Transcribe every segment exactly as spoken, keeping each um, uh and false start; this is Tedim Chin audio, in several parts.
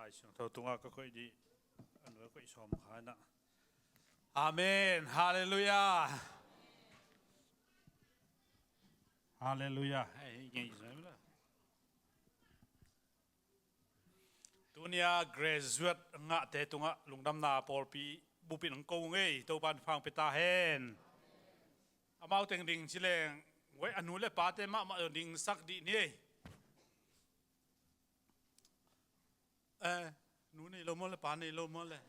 Lai Siangtho tungah ka koih dih, a nu a koih sawm kha inah. Amen. Halleluiah. Halleluiah. Hei, ngei zoi mula. Tunia graduate ngahte tungah lungdamna pawlpi bupin hong ko ngei, Topan thupha pia ta hen. Amau teng ding ci leng, wei a nu le pate mahmah dingsak dih ni ei. Eh, nu nei lo maw le, pa nei lo maw le.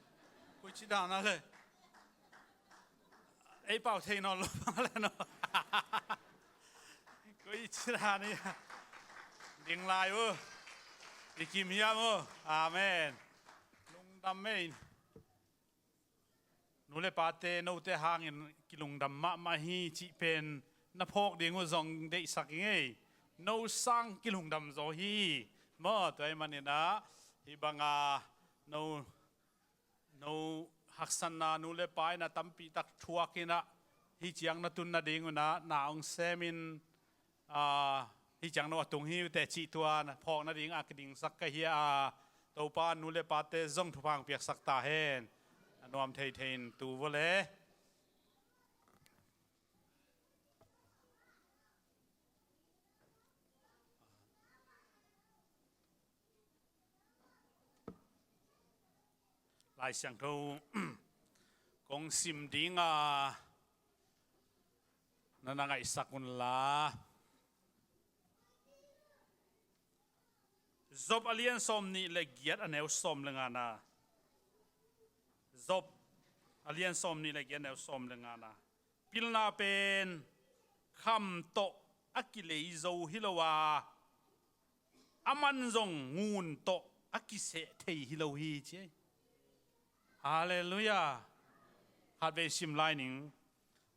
Koi ci dan a le. Ei pau thei nawn lo maw le no. Koi ci dan a. Ding lai uh. I kim hiam uh. Amen. Lungdam mei. Nu le pate, note hangin kilungdam mahmah hi cih pen na phawk ding uh zong deihsak ing ei. No sang kilungdam zaw hi. Maw, tua ahih manin ah, hih banga no, no haksatna nu le pa in ah tampi tak thuak in ah, hih ciang na tun nading un ah na hong semin, ah, hih ciang no a tung hi uh teh cih tua phawk nading a kidingsak ka hi a, Topa nu le pate zong thupha hong piaksak ta hen. A nuam theithei in tu vua le. Lai Siangtho kong sim ding a, na na ngaihsak un la. Job a lian sawm nih le giat, a neu sawm le ngana. Job a lian sawm nih le giat, a neu sawm le ngana. Pilna pen kham tawh a kilei zo hi lo a, a man zong ngun tawh a kiseh thei hi lo hi, ci ei. Halleluiah. Khatvei sim lai ning.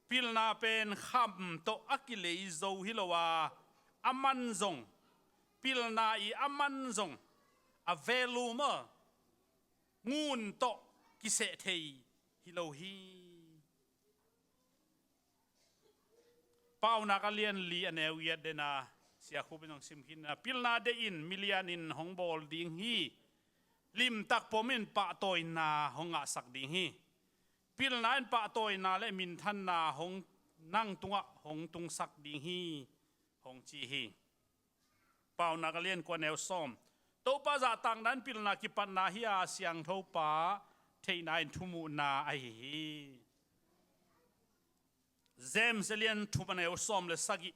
Pilna pen kham tawh a kilei zo hi lo a, a man zong, pilna i a man zong, a value maw, ngun tawh kiseh thei hi lo hi. Paunak a lian li, a neu giat dena, Sia Khup in hong sim khin a, pilna deih in, milian in hong bawl ding hi. Limtak pom in pahtawina hong ngahsak ding hi. Pilna in pahtawina le minthanna hong, nang tungah hong tungsak ding hi, hong ci hi. Paunak a lian kua, neu sawm. Topa zahtakna in pilna kipatna hi a, Siangtho Pa theihna in thumuhna ahi hi. James a lian thum, a neu sawm le sagih.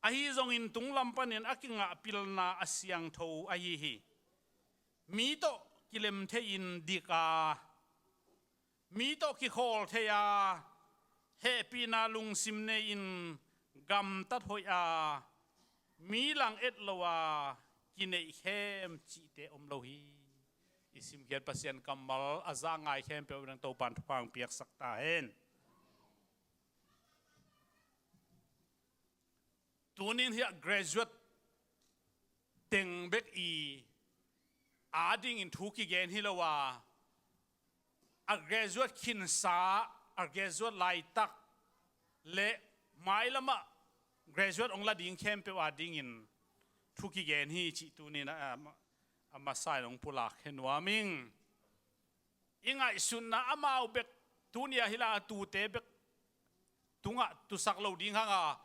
Ahi zongin tunglam panin a kingah pilna a siangtho ahi hi. Mi tawh kilem thei-in dik a, mi tawh kikhawl thei a, hehpihna lungsim nei-in gamtat hoih a, mi lang et lo a, kineih khem cihte om lo hi. I simkhiat Pasian kammal a za ngai khempeuh in Topan thupha hong piaksak ta hen. Tunin hiah graduate teng bek i adingin thu kigen hi lo a, a graduate khinsa, a graduate laitak le mailamah graduate hong la ding khempeuh adingin thu kigen hi cih tunin a, a, a masa in hong pulak hi nuam ing. I ngaihsutna amau bek, tunia hi la tute bek tungah tusak lo ding hang a,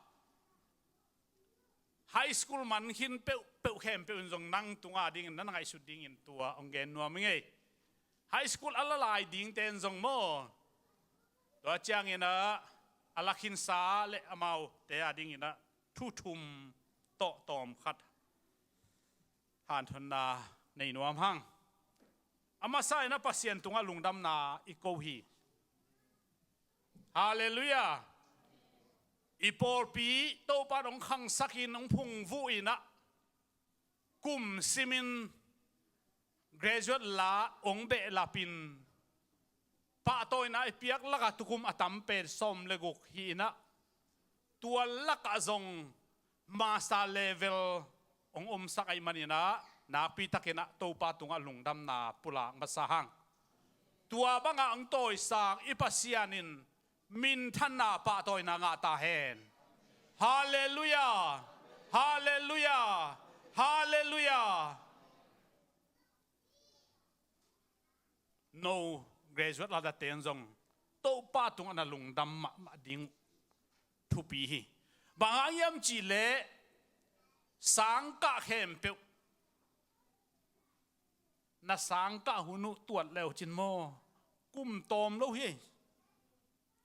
high school man khin peuhpeuh khempeuh in zong nang tungah dingin na na ngaihsut dingin tua hong gen nuam ing ei. High school a la lai dingte in zong maw, tua ciangin ah a la khinsa le amaute adingin ah thu thum tawh tawm khat hanthotna nei nuam hang. A masa in a Pasian tungah lungdamna i ko hi. Halleluiah. I pawlpi Topa in hong khangsak in, hong phungvuh in ah, kum simin graduate la hong behlap in, pahtawina i piak lakah tukum a tam pen sawm le guk hi in ah, tua lakah zong master level hong omsak ahih manin ah, nakpi takin ah Topa tungah lungdamna pulak masa hang. Tua bangah hong tawisang i Pasian in minthanna, pahtawina ngah ta hen. Halleluiah. Halleluiah. Halleluiah. no graduate ladaten zong Topa tungah na lungdam mahmah ding uh thupi hi. Bang hang hiam cihleh sangkah khempeuh na sangkah hun uh tuat leu cin maw, kum tawm lo hi.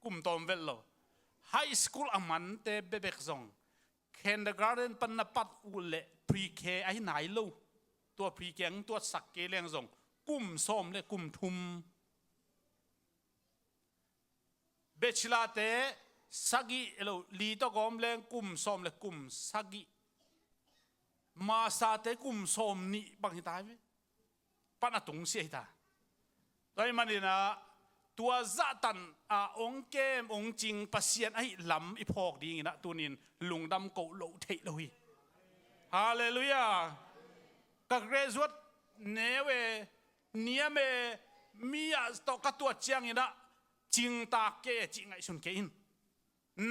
Kum tawm vel lo. High school a mante bebek zong kindergarten pan na pat uh leh pre-K ahi nai lo. Tua pre-K ang tuatsak kei leng zong kum sawm le kum thum. Bachelor te sagih lo, li tawh gawm leng kum sawm le kum sagih. Master te kum sawm nih bang hi ta hi ve. Pan a tungsia hi ta. Tua ahih manin ah tua zahtan a ong kem ong cing Pasian ahih lam i phawk dingin ah tunin lungdam koh loh theih lo hi. Halleluiah. Ka graduate neu e, niam e, mi ah tawh ka tuat ciangin ah cingtak kei e cih ngaihsun kei in.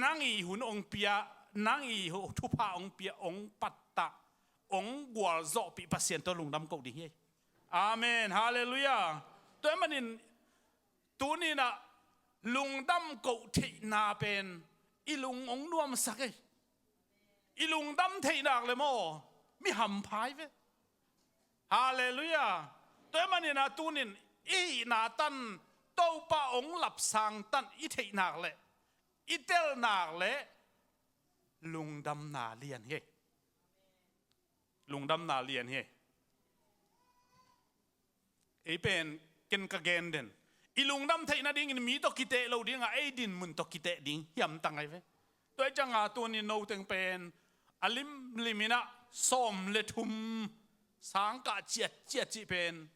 Nang i hun ong pia, nang i thupha ong pia, ong pattah, ong gualzawhpih Pasian tawh lungdam koh ding hi. Amen. Halleluiah. Tua ahih manin tunin ah lungdam koh theihna pen i lung ong nuamsak e. I lungdam theih nak le maw, mi hampha hi ve. Halleluiah. Tua ahih manin ah tunin i hihna tan Topa ong lapsang tan i theih nak le i tel nak le lungdamna lian hi. Lungdamna lian hi. Ei pen ken ka gen den, i lungdam theih nadingin mi tawh kiteh lo ding a, ei dinmun tawh kiteh ding hiam tang ahi ve. Tua ahih ciangin tunin no teng pen a limlim in ah sawm le thum sangkah ciatciat cih pen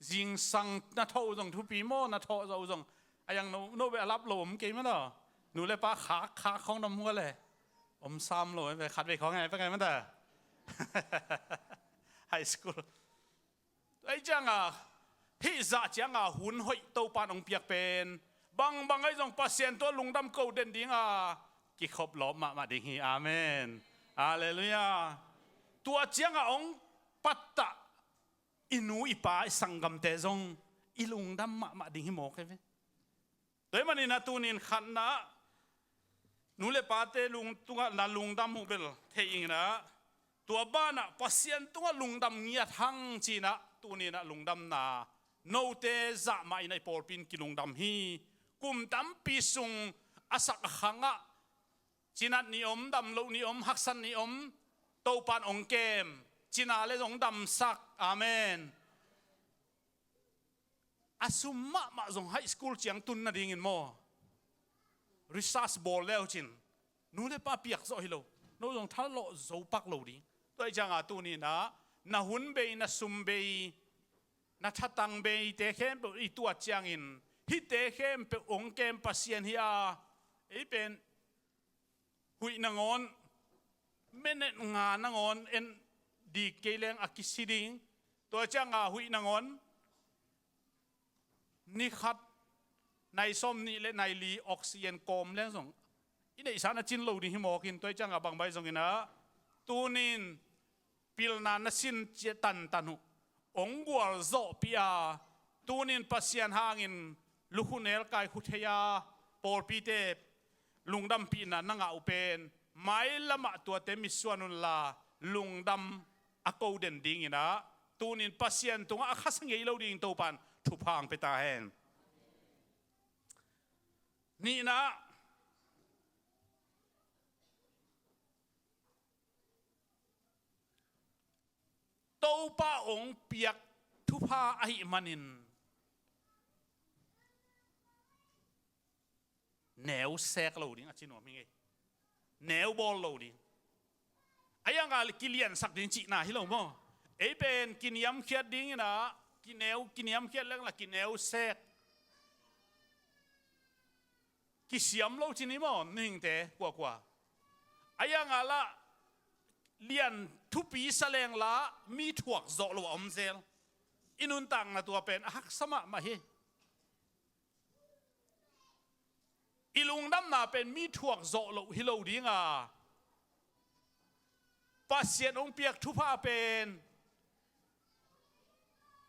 zingsang na thawh uh zong thupi maw, na thawh zawh uh zong. A yang no, no beh a lap lo om kei maw ta. Nu le pa khak khak khawng na om uh a le, om sam lo ve, khat vei khawng ngai pe ngai maw ta. High school. Tua ahih ciangin hih zah ciangin hun hoih Topa in ong piak pen bangbang ahi zong Pasian tawh lungdam koh den ding a, kikhop lawp mahmah ding hi. Amen. Halleluiah. Tua ciangin ong pattah i nu i pa i sanggamte zong i lungdam mahmah ding hi mawk hi ve. Tua ahih manin ah tunin khatna ah nu le pate lung tungah na lungdam uh bel thei ing in ah, tua banah Pasian tungah lungdam ngiat hang ci-in ah tunin ah lungdamna note zah mah in ah i pawlpi in kilungdam hi. Kum tampi sung a sak a khangah cinat ni om, dam loh ni om, haksat ni om, Topa in ong kem, cina le zong damsak. Amen. A sum mahmah zong high school ciang tun nadingin maw, research bawl le uh cin, nu le pa piak zawh hi lo, no zong thalawh zo pak lo ding. Tua ahih ciangin tunin ah na hun bei, na sum bei, na thatang beite khempeuh i tuat ciangin hihte khempeuh ong kem Pasian hi a, ei pen huih nangawn, minute nga nangawn en dik kei leng a kisi ding. Tua ciangin huih nangawn ni khat nai sawm nih le nai li oxygen kawm leng zong i neihsa na cin lo ding hi mawk in. Tua ciangin bangbang zongin ah tunin pilna na sin cia tantan uh ong gualzawhpih a, tunin Pasian hangin lukhu nelkai khu thei a, pawlpite lungdampihna na ngah uh pen mailamah tuate mitsuan unla lungdam a ko den dingin ah, tunin Pasian tungah a khasa ngei lo dingin Topa in thupha ong pia ta hen. Nihna, Topa ong piak thupha ahih manin neu sek lo ding a ci nuam hi ngei. Neu bawl lo ding. A yang a kiliansak ding cihna hi lo maw? Ei pen kiniamkhiat dingin ah, kineu, kiniamkhiat leng la kineu sek. Kisiam lo cin hi maw, mihingte kuakua? A yang a la lian thupi sa leng la mi thuak zawh lo a om zel. I nuntakna tua pen a haksa mahmah hi. I lungdamna pen mi thuak zawh loh hi lo ding a, Pasian ong piak thupha pen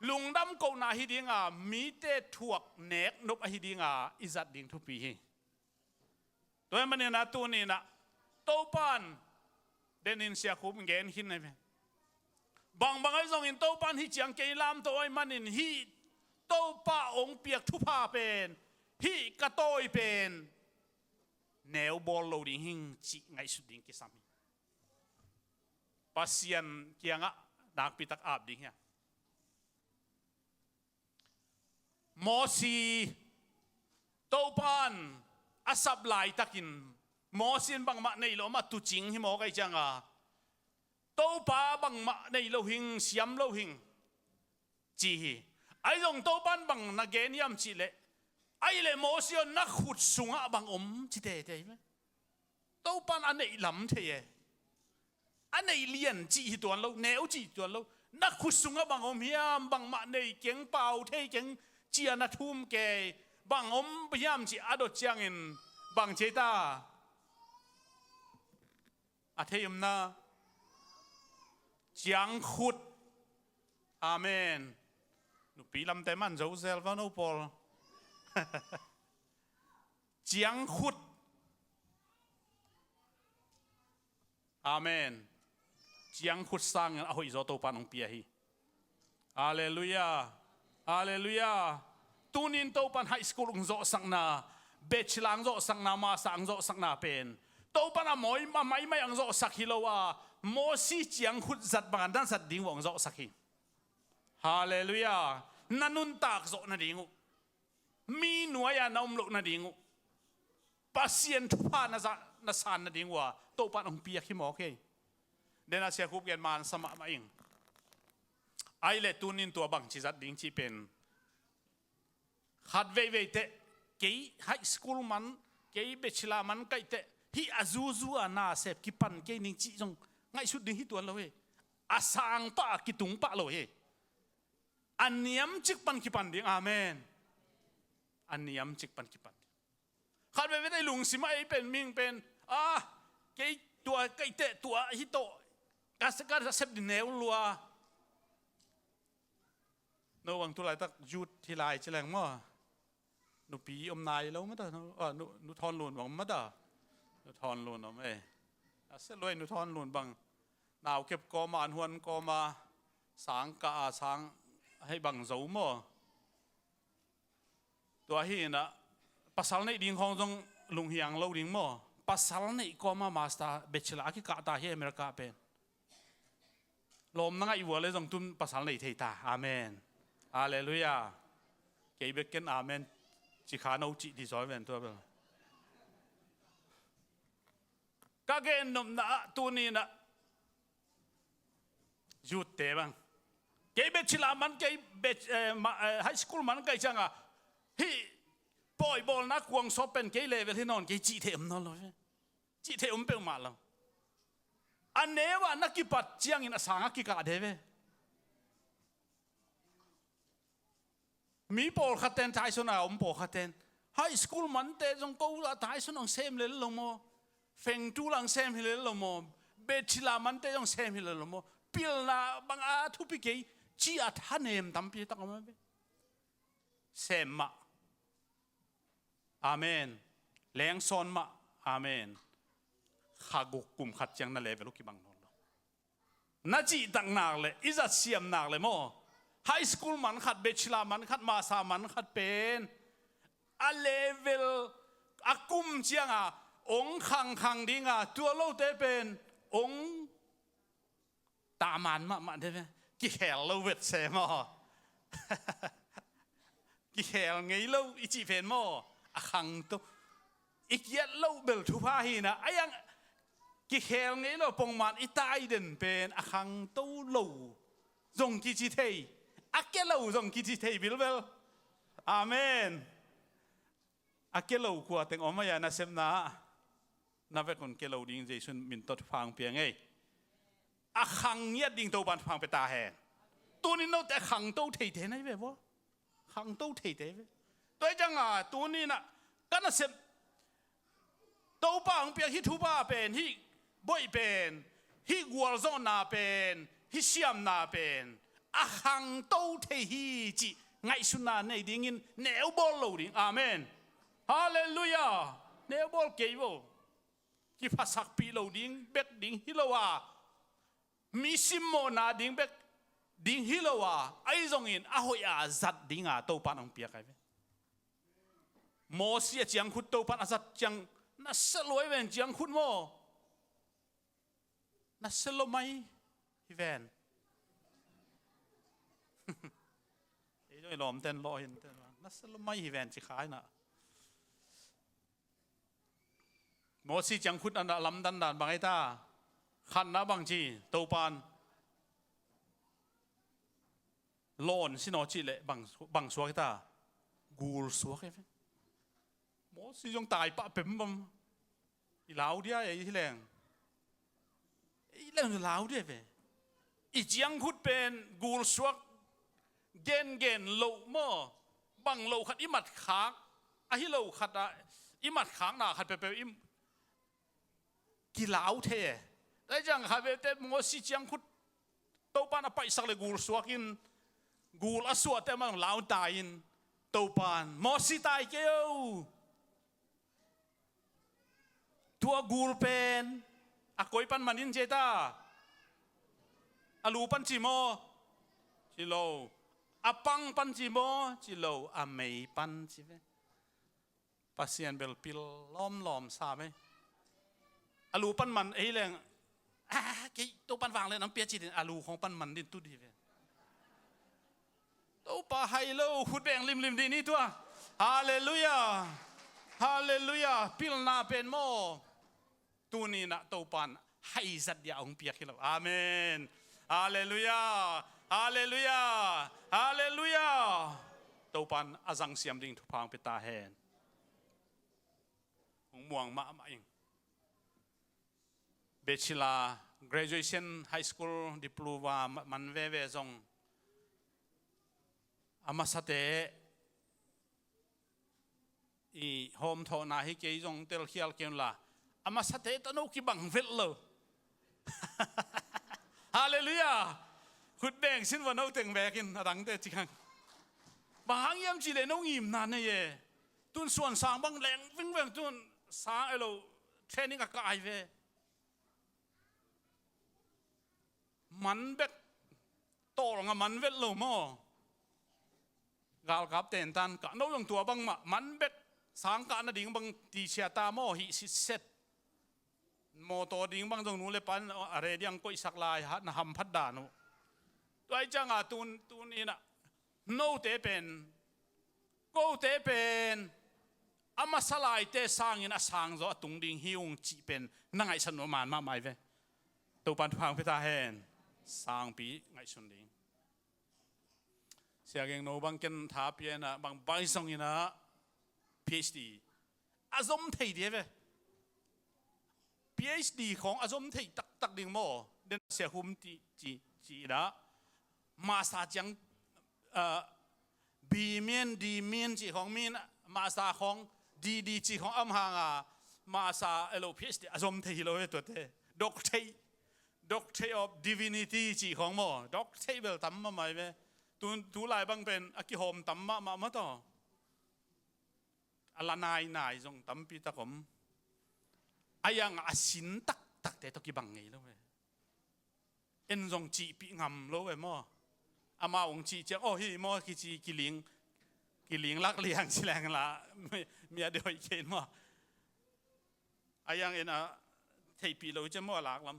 lungdam kohna hi dinga, mite thuak nek nop ahi dinga i zat ding thupi hi. Tua ahih manin a tuni-in ah Topan denin Sia Khup gen khin na hi ve. Bangbang ahi zongin Topan hih ciang kei lamto ahih manin hih Topa hong piak thupha pen, hih ka tawi pen neu bawl lo ding hing cih ngaihsut ding kisam hi. Pasian kiangah nakpitak ap ding hi a. Mosi, Topan a sap laitakin Mosi in bangmah nei lo, amah tuucing hi mawk ahih cianga, Topa bangmah nei lo hing, siam lo hing ci hi. Ahi zong Topan bang na gen hiam cihleh, ahih leh Mosi aw, na khut sungah bang om ci teitei hi ve. Topan a neih lam thei e. A neih lian cih hi tuan lo, neu cih hi tuan lo. Na khut sungah bang om hiam, bangmah nei keng, pau thei keng, ci-a na thum kei, bang om hiam cih a dot ciangin bang ci ta? A thei om na? Ciangkhut. Amen. Nupi lamte man zo zel va no pawl. Ciangkhut. Amen. Ciangkhut sangin a hoihzaw Topan hong pia hi. Halleluiah. Halleluiah. Tunin Topan high school hong zawhsakna, bachelor hong zawhsakna, master hong zawhsakna pen Topan a mawi, a maimai hong zawhsak hi lo a, Mosi ciangkhut zat bangin na zat ding uh hong zawhsak hi. Halleluiah. Na nuntak zawh nading uh, mi nuai-a na om loh nading uh, Pasian thupha na za, na san nading uh a Topan hong piak hi mawk hi. Dena Sia Khup gen mansa mahmah ing. Ahih leh tunin tua bangci zat ding cih pen, khat veivei teh, kei high school man, kei bachelor man kaih teh, hih a zuzu a nasep kipan kei ning cih zong ngaihsut ding hi tuan lo hi. A sang pah, a kitung pah lo hi. A niamcik pan kipan ding. Amen. A niamcik pan kipan ding. Khat veivei teh i lungsim ah ei pen, mihing pen, ah, kei tua kaih teh tua hi tawh, ka se, ka sep ding neu lua. No bang tu laitak youth hi lai ci leng maw? Nupi om nai lo mah ta, no, ah, nu, nu Thawn Lun bang om mah ta. Nu Thawn Lun om e. A sia luai nu Thawn Lun bang. Nau kep kawma, an huan kawma, sang kah a, sang hei bang zo maw? Tua hi inah, pasal neih ding khawng zong lunghiang lo ding maw? Pasal neih kawma master, bachelor a kikah ta hi America pen. Lawm na ngaih uh a leh zong tun pasal nei thei ta. Amen. Halleluiah. Kei bek ken amen ci kha no cih ding zaw ven tua bel. Ka gen nopna ah tuni inah youth-te bang, kei bachelor man, kei bach-, eh, ma-, eh, high school man kaih cianga, hih pawibawlna kuang sawp pen kei level hi nawn kei cih theih om nawn lo ve. Cih theih om peuhmah lo. A neu ah na kipat ciangin a sang a kikah de ve. Mi pawlkhat ten, Tyson a om pawlkhat ten, high school mante zong ko la Tyson ang sem lel lo maw? Fengtu lang sem hi lel lo maw? Bachelor mante zong sem hi lel lo maw? Pilna bang a thupi kei ci a thanem tampi tak om a ve. Sem mah. Amen. Lengsawn mah. Amen. Kha guk kum khat ciang na level uh kibang nawn lo. Na cihtak nak le, i zat siam nak le maw? High school man khat, bachelor man khat, master man khat pen a level, a kum cianga ong khangkhang dinga, tua lote pen ong taman mahmah de ve. Kikhel lo vet se maw? Kikhel ngei lo i cih pen maw? A khangto. I kiat loh bel thupha hi na. A yang kikhel ngei lo pongman i tai den pen a khangto lo zong kici thei. A kia lo zong kici thei bilbel. Amen. A kia lo kua teng om a ya nasepna ah. Na vekun kia lo ding Jesu min tawh thupha hong pia ngei. A khang ngiat ding Topan thupha hong pia ta hen. Tunin note a khangto theite na hi ve baw. Khangto theite ve. Tua hi cianga tuninah ka nasep Topa hong piak hih thupha pen, hih boih pen, hih gualzawhna pen, hih siamna pen a khangto thei hi cih ngaihsutna nei dingin neu bawl lo ding. Amen. Halleluiah. Neu bawl kei vo. Kiphasakpih lo ding bek ding hi lo a, mi simmawhna ding bek ding hi lo a, ahi zongin a hoih a zat dinga Topa in hong piak ahi ve. Mosi a ciangkhut Topa in a zat ciang, na sia luai ven ciangkhut maw? Na sia lo mai hi ven. Ei doi lawm ten law hin ten. Na sia lo mai hi ven ci khai na. Mosi ciangkhut a lamdan dan bang ei ta. Khatna bang ci, Topa in lawn sin aw cih leh bang, bang suak hi ta. Gul suak hi ve. Mosi zong tai pah pem bam. I lau dia ei hi leng. Ei leng lau dia ve. I ciangkhut pen gul suak gengen loh maw? Bang loh khat i mat khak, ahi loh khat ah i mat khakna khat peuhpeuh i kilau thei e. Tua ciang khat vete Mosi ciangkhut Topa in a paihsak le gul suak in, gul a suahte amah zong lau tai in, Topa in, Mosi tai kei o. Tua gul pen a koi pan man in ci ei ta. A lu pan ci maw? Ci lo. A pang pan ci maw? Ci lo. A mei pan ci ve. Pasian bel pil lawmlawm sa ve. A lu pan man ei leng, a, kei Topa in vanglian hong pia ci ding, a lu khawng pan man ding tu di ve. Topa hai lo, khut beng limlim ding ni tua. Halleluiah. Halleluiah. Pilna pen maw? Tuni in ah Topa in hai zat dia hong piak hi lo. Amen. Halleluiah. Halleluiah. Halleluiah. Topa in a zangsiam ding thupha hong pia ta hen. Hong muang mahmah ing. Bachelor, graduation, high school diploma ma-, man veve zong a masate i hawmthawhna hi kei zong telkhial kei un la, a masate tawh no kibang velh lo. Halleluiah. Khut beng sin va no teng bekin a dangte ci khang. Bang hang hiam cih leh no ngimna nei e. Tun suan sang bang leng vingveng tun sang ei lo training a kai ve. Man bek tawlnga man velh lo maw? Galkap tentan kah no zong tua bang mah man bek sang kah nading bang tisia ta maw hih sitset. Mawtaw ding bang zong nu le pa in a ready ang koihsak lai na hamphat dan uh. Tua hi cianga tun, tun in ah note pen, kote pen a masa laite sangin a sangzaw a tung ding hi ung cih pen na ngaihsan uh a man mahmah hi ve. Topan thupha hong pia ta hen. Sangpi ngaihsun ding. Sia Geng No bang ken tha pia in ah bang bai zong in ah PhD a zom thei ding hi ve. PhD khawng a zom thei taktak ding maw? Den Sia Hum ti, ci, ci in ah masa ciang, ah, B Min, D Min ci khawng min, masa khawng D D ci khawng om hanga masa ei lo PhD a zom thei hi lo hi tuate. Doctorate, Doctorate of Divinity ci khawng maw? Doctorate bel tam mahmah hi ve. Tu, tu lai bang pen a kihawm tam mahmah mah tawh. A la nainai zong tampi tak om. A yang a sin taktakte tawh kibang ngei lo ve. En zong cihpih ngam lo ve maw? Amau hong cih ciang, oh, hi maw kici kiling, kiling lak liang ci leng la, mi, mi a doi kei maw? A yang en a theihpih lo ciang maw a lak lam.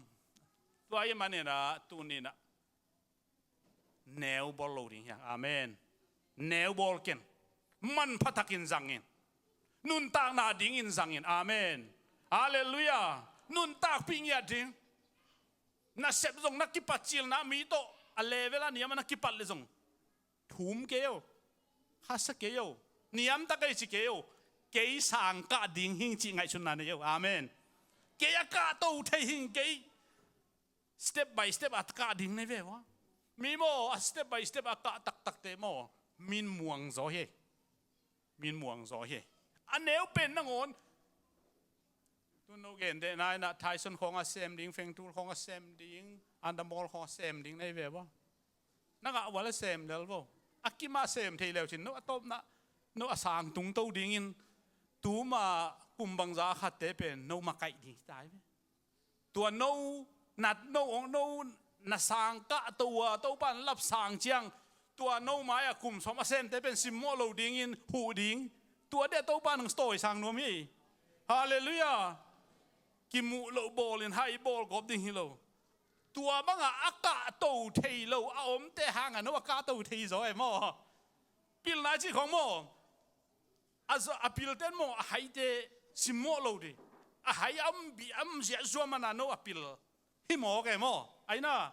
Tua hi man en a tuni in ah neu bawl lo ding hiang. Amen. Neu bawl ken. Manpha takin zangin. Nuntakna dingin zangin. Amen. Halleluiah. Nuntakpih ngiat ding. Nasep zong na kipatcilna mi tawh a level a niam a na kipat le zong thum kei o. Khasa kei o. Niam ta kei ci kei o. Kei sang kah ding hing cih ngaihsutna nei o. Amen. Kei a kahto thei hing kei. Step by step a kah ding nei ve ua. Mi maw a step by step a kah taktakte maw min muang zaw hi. Min muang zaw hi. A neu pen nangawn. Tun no gen deh nai na Tyson khawng a sem ding, Fengtul khawng a sem ding, Andamol khawng a sem ding nei ve ua. Na ngah ua le sem lel vo. A kimah sem thei leu cin no a tawpna, no a sang tungto dingin tuma kum bangza a khatte pen no makaih ding hi ta hi ve. Tua no nat no ong no na sang kahto ua Topa na lap sang ciang tua no mai-ah kum sawm a semte pen simmawh lo dingin huh ding. Tua dia Topa nang tawisang nuam hi. Halleluiah. Kimuh loh bawlin hai bawl gawp ding hi lo. Tua bangah a kahto thei lo a omte hangah no a kahto thei zaw e maw? Pilna cih khawng maw? A, a pilten maw a haite simmawh lo ding. A hai a om bih a om ziah zuamana no a pil hi mawk e maw? Aina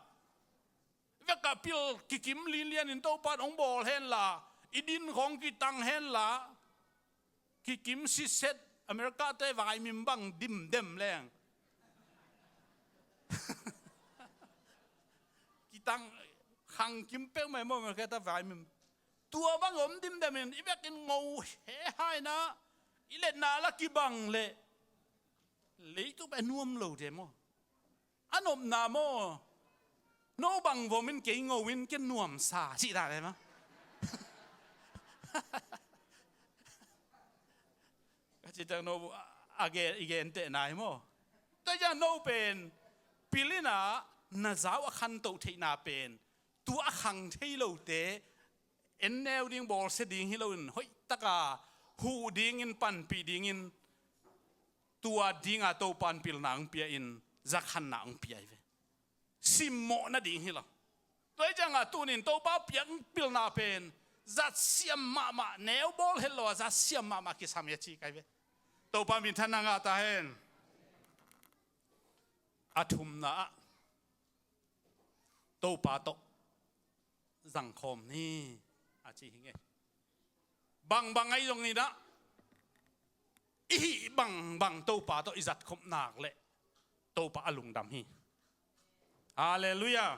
vekah pil kikim linlianin Topa in hong bawl henla, i din khawng kitang henla, kikim sitset America-te vaimim bang dimdem leng. Kitang khangkim peuhmah maw America-te vaimim. Tua bang om dimdemin i vekin ngo he haina i letna la kibang leh leitung pen nuam lo de maw? A nopna maw? No bang vomin kei ngoin ken nuamsa cih ta le maw? Ka cih tak no a gen, i genteh nai maw? Tua ciang no pen pil inah na zau a khantoh theihna pen tua a khang thei lote en neu ding bawlsia ding hi loin hoihtaka huh dingin panpih dingin tua dinga Topa in pilna hong pia in zakhanna hong pia hi ve. Simmawh nading hi lo. Tua hi cianga tunin Topa piak pilna pen zatsiam mahmah, neu bawl het lo a zatsiam mahmah kisam hi a ci kai ve. Topa minthanna ngah ta hen. A thumna ah Topa tawh zangkhawm ni a ci hi ngei. Bangbang ahi zongin ah i hih bangbang Topa tawh i zatkhop nak leh Topa a lungdam hi. Halleluiah.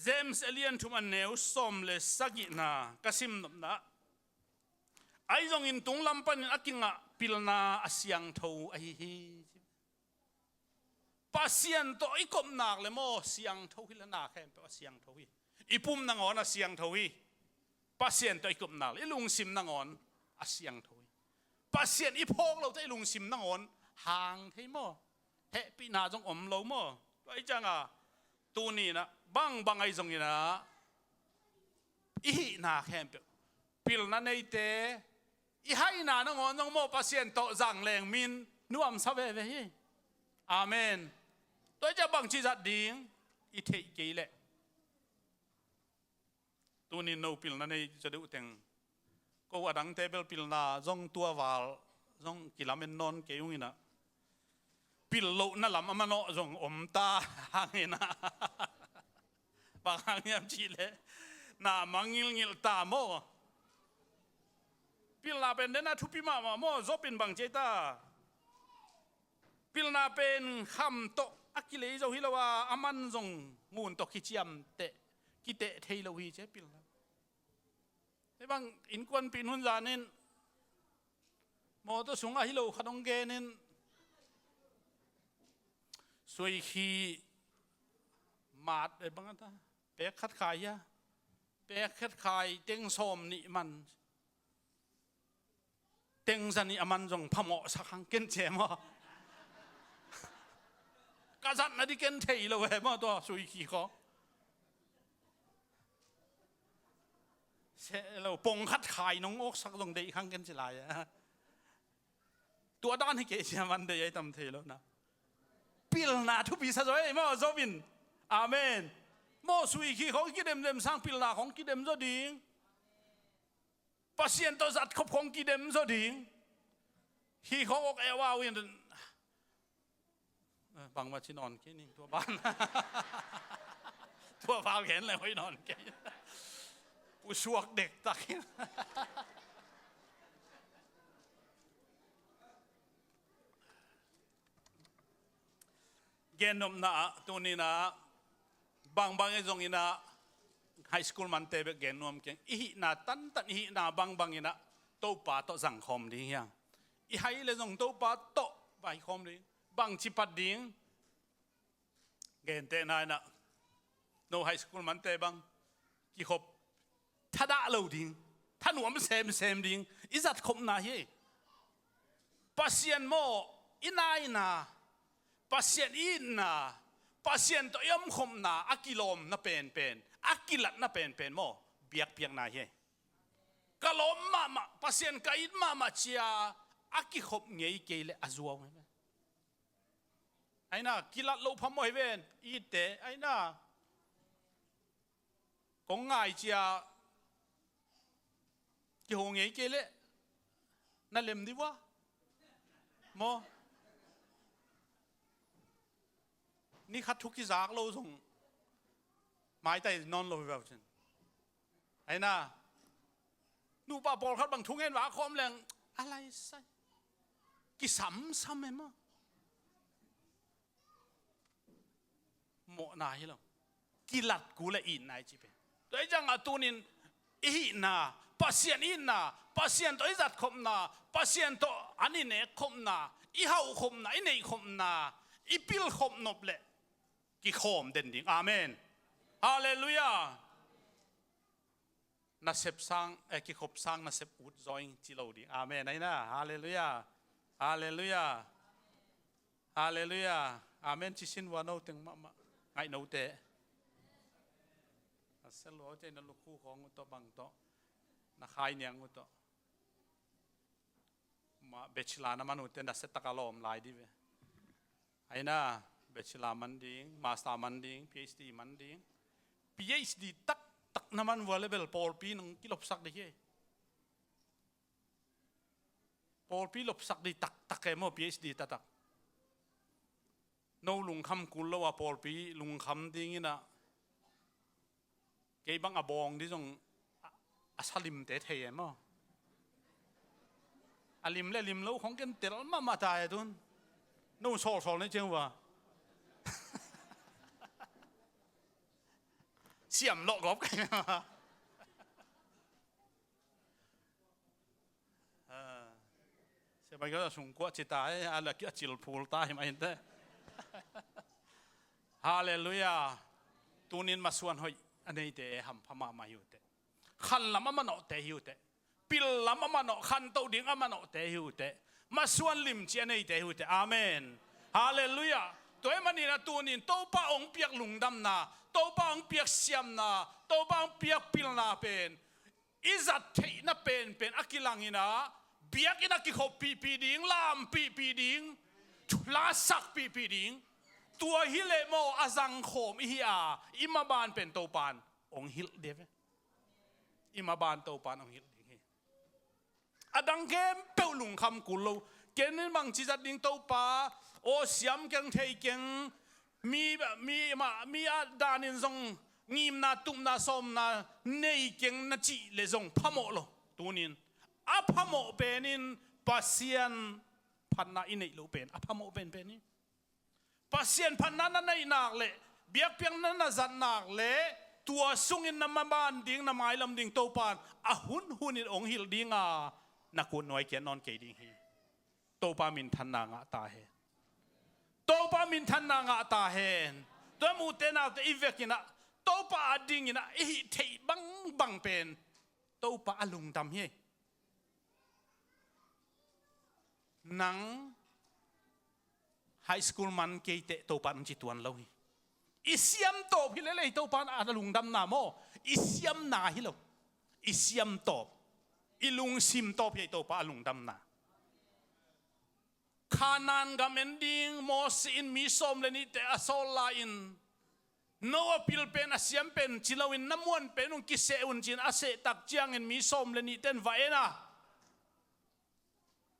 James a lian thum a neu sawm le sagihna ka simnopna ah, ahi zongin tunglam panin a kingah pilna a siangtho ahi hi. Pasian tawh i kopnak le maw siangtho hi le na khempeuh a siangtho hi. I pum nangawn a siangtho hi. Pasian tawh i kopnak le i lungsim nangawn a siangtho hi. Pasian i phawk lote i lungsim nangawn hang thei maw? Hehpihna zong om lo maw? Tua hi cianga tuninah bangbang ahi zonginah i hihna khempeuh pilna neite i haina nangawn zong maw Pasian tawh zang leng min nuamsa veve hi. Amen. Tua hi ciah bangci zat ding i theih kei leh tunin no pilna nei ca deuh teng ko a dangte bel pilna zong tuaval zong kilamen nawn kei unginah pil lohna lam a manawh zong om ta hanginah bang hang hiam cihleh na mangilngilh ta maw? Pilna pen dena thupi mahmah maw? Zopin bang ciai ta? Pilna pen kham tawh a kilei zo hi lo a, a man zong ngun tawh kiciamteh kiteh thei lo hi cia pilna. Hei bang innkuanpih in hun zanin mawtaw sung ahi lo khat hong genin suikhi mat e bang a ta pek khat khai hia? Pek khat khai teng sawm nih man teng zanih a man zong phamawhsak hang ken cem aw. Ka zatna di ken thei lo he maw tua suikhi khaw. Se lo pong khat khai nong awksak zong deih khang ken ci lai a. Tua dan hi kei cia man deih ai tam thei lo na. Pilna thupi sa zaw ei maw zopin. Amen. Maw suikhi khong kidemdem sang pilna khong kidem zaw ding. Pasian tawh zat khop khong kidem zaw ding. Hi khong ok eu au in. Bangmah ci nawn kei ning tua ban. Tua val gen le hoih nawn kei. Pusuak dektak in. Gennopna ah tuninah bangbang i zonginah high school mante bek gen nuam keng i hihna tantan i hihna bangbanginah Topa tawh zangkhawm ding hiang. I hai le zong Topa tawh vaikhawm ding bangci pat ding. Gentehna inah No high school mante bang kikhop thadah lo ding, thanuam semsem ding i zatkhopna hi. Pasian maw, i naina, Pasian i itna, Pasian tawh i omkhopna a kilawmna penpen, a kilatna penpen maw, biakpiakna hi. Ka lawm mahmah, Pasian ka it mahmah cia a kikhop ngei kei leh a zuau hi. Aina, kilat loh phamawh hi ven, itte, aina. Kong ngai cia kiho ngei kei leh na lem di vua. Maw? Ni khat thu kizak lo zong maitai nawn lo hi veu cin. Aina, nupa pawlkhat bang thungen va khawm leng a laisai. Kisamsam em maw? Mawhna hi lo. Kilat kul le itna i ci pen. Tua hi ciangah tunin i hihna, Pasian itna, Pasian tawh i zatkhopna, Pasian tawh an i nekkhopna, i hauhkhopna, i neihkhopna, i pilkhop nop leh kikhawm den ding. Amen. Halleluiah. Nasep sang, eh, kikhop sang nasep ut zaw ing ci lo ding. Amen. Aina. Halleluiah. Halleluiah. Halleluiah. Amen. Ci sin vua, no teng mahmah. Ngaih note. Na sel lua ute, na lukhu khawng uh tawh bang tawh, na khai niang uh tawh. Ma bachelor na man uh te na set taka lawm lai di ve. Aina, bachelor man ding, master man ding, P H D man ding. P H D taktak na man vua le bel pawlpi nong kilopsak di hi. Pawlpi lopsak di taktak e maw, P H D taktak. No lungkham kul lo a pawlpi lungkham dingin ah kei bang a bawng di zong a, a salimte thei e maw? A lim le lim lo khong ken tel mahmah ta e tun. No sawlsawl nei ciang vua. Siam lawh gawp kai. Ah. Sia bai ka sungkuah ci ta, eh, a la ki a cil phul ta hi mah inteh. Halleluiah. Tunin masuan hoih a neite hampha mahmah hi uh teh. Khan lam a manawhte hi uh teh. Pil lam a manawh, khantoh ding a manawhte hi uh teh. Masuan limci a neite hi uh teh. Amen. Halleluiah. Tua ahih manin a tunin Topa hong piak lungdamna, Topa hong piak siamna, Topa hong piak pilna pen i zat theihna penpen a kilangin ah, biakinn a kikhoppihpih ding, lampihpih ding, lasakpihpih ding. Tua hi leh maw a zangkhawm i hi a, i maban pen Topan hong hilh ding ve. I maban Topan hong hilh ding hi. A dang khempeuh lungkham kul lo. Ken in bangci zat ding Topa, aw siam keng thei keng, mi, mi, ma, mi a danin zong ngimna, tupna, sawmna nei keng na cih le zong phamawh lo. Tunin a phamawh penin Pasian phatna i neih loh pen a phamawh penpen hi. Pasian phatna na neih nak leh, biakpiakna na zat nak leh, tua sungin na maban ding, na mailam ding Topan a hunhunin hong hilh ding a, na kut nuai kiat nawn kei ding hi. Topa minthanna ngah ta hen. Topa minthanna ngah ta hen. Tua mute naute i vekin ah, Topa a dingin ah i hih theih bangbang pen Topa a lungdam hi. Nang high school man kei teh Topan hong ci tuan lo hi. I siam tawp hi lelei Topan a lungdamna maw? I siamna hi lo. I siam tawp, i lungsim tawp hi Topa a lungdamna. Khanaan gam en ding Moses in mi sawm le nihte a sawl lai-in, Noah pil pen a siam pen ci loin na muan pen un kiseh un ci-in a seh tak ciangin mi sawm le nihte in va en a,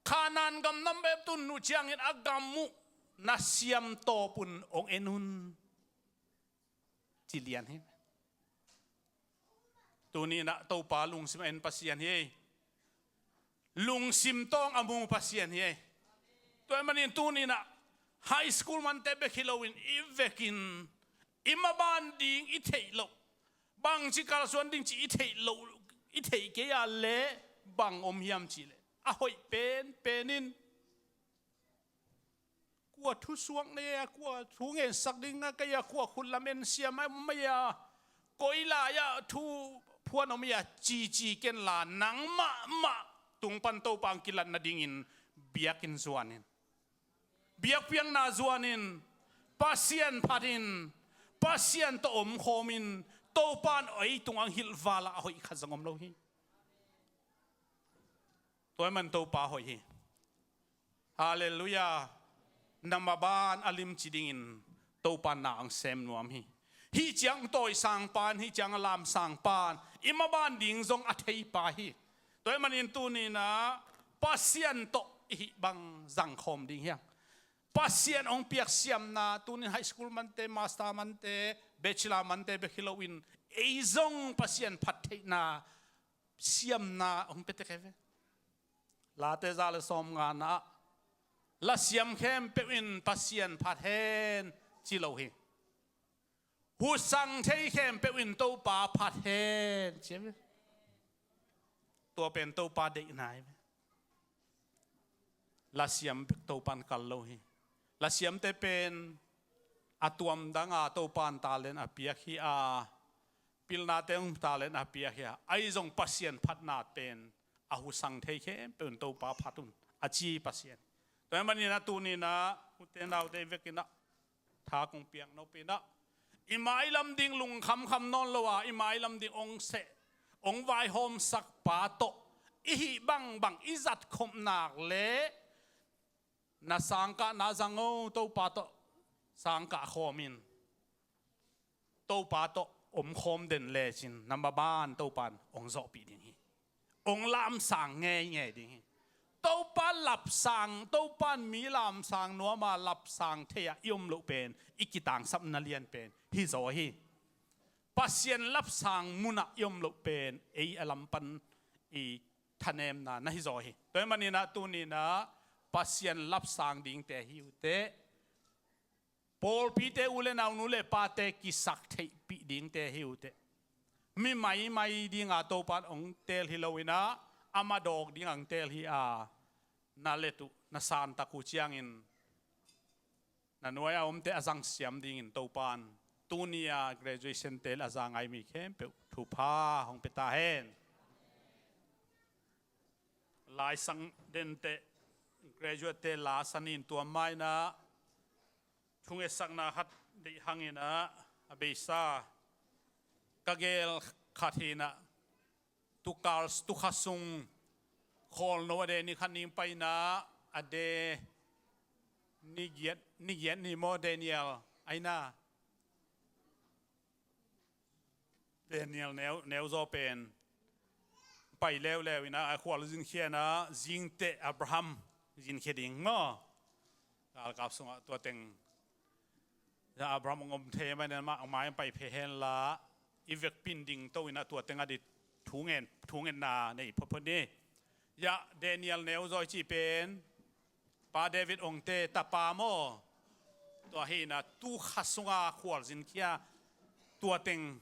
Khanaan gam na bep tun uh ciangin a gam uh na siam tawp un hong en un. Ci lian hi. Tuni in ah Topa lungsim a en Pasian hi. Lungsim tawng a mu Pasian hi. Tua ahih manin tuni in ah high school mante bek hi loin i vekin i maban ding i theih loh, bangci kalsuan ding cih i theih loh, i theih kei a leh bang om hiam cih leh, a hoih penpen in kua thusuak nei a, kua thu ngensak ding a, kei a kua khut lam en siam a om mai a, koi lai-ah thu phuan om mai a, cici ken la, nang mahmah tung pan Topa hong kilat nadingin biakinn zuan in. Biakpiakna zuan in, Pasian phat in, Pasian tawh omkhawm in, Topa in ei tungah hong hilh val a hoih khat zong om lo hi. Tua ahih man Topa hoih hi. Halleluiah. Na maban a limci dingin Topa in na hong sem nuam hi. Hih ciang tawisang pa in, hih ciang a lamsang pa in, i maban ding zong a thei pa hi. Tua ahih manin tuni-in ah Pasian tawh i hih bang zangkhawm ding hiam? Pasian hong piak siamna, tuni-in high school mante, master mante, bachelor mante bek hi loin, ei zong Pasian phat theihna siamna hong pia tek hi ve. Late za le sawmnga-na ah, lasiam khempeuh in Pasian phat hen ci lo hi. Husang thei khempeuh in Topa phat hen ci hi ve. Tua pen Topa deihna hi ve. Lasiam bek Topa in kal lo hi. Lasiamte pen a tuamdang a Topa in talent a piak hi a, pilnate hong talent a piak hi a, ahi zong Pasian phatna pen a husang thei khempeuh in Topa phat un a ci Pasian. Tua ahih manin ah tuni-in ah ute naute vekin ah tha kong piak nop in ah, i mailam ding lungkhamkham nawn lo a, i mailam ding hong seh, hong vaihawmsak pa tawh i hih bangbang i zatkhop nak leh, na sangkahna zang o, Topa tawh sangkah khawm in, Topa tawh omkhawm den lecin, na maban Topa in hong zawhpih ding hi. Hong lamsang ngeingei ding hi. Topa lapsang, Topa in mi lamsang nuam a, lapsang thei-ah i om loh pen i kitangsapna lian pen hi zaw hi. Pasian lapsang munah i om loh pen ei a lam pan i thanemna na hi zaw hi. Tua ahih manin ah tuni-in ah Pasian lapsang dingte hi uh teh. Pawlpite, u le nau, nu le pate kisaktheihpih dingte hi uh teh. Mi maimai dinga Topa in hong teel hi loin ah, a madawk dinga hong teel hi a, na let uh, na santak uh ciangin, na nuai-a omte a zangsiam dingin Topa in tuni-a graduation-te le a za ngai mi khempeuh thupha hong pia ta hen. Laisang denteh graduate-te la sa ni in, tua mah in ah thungetsakna khat deih hangin ah a beisa ka geel khat hi in ah, tu kal, tu kha sung Khawlno a de ni khat ni pai in ah, a de ni giat, ni giat ni maw, Daniel, ai na, Daniel neu, neu zaw pen pai leuleu in ah, a khual zinkhia in ah, zingteh Abraham zinkhia ding maw? Galkap sungah tua teng, Abraham hong om thei mah in ah, mah, mah in pai phei hen la, i vekpi in dingto in ah tua teng a di thu ngen, thu ngenna nei photphot ni. Yah, Daniel neu zaw i cih pen Pa David hong te tapa maw? Tua hi in ah, tu kha sunga khual zinkhia, tua teng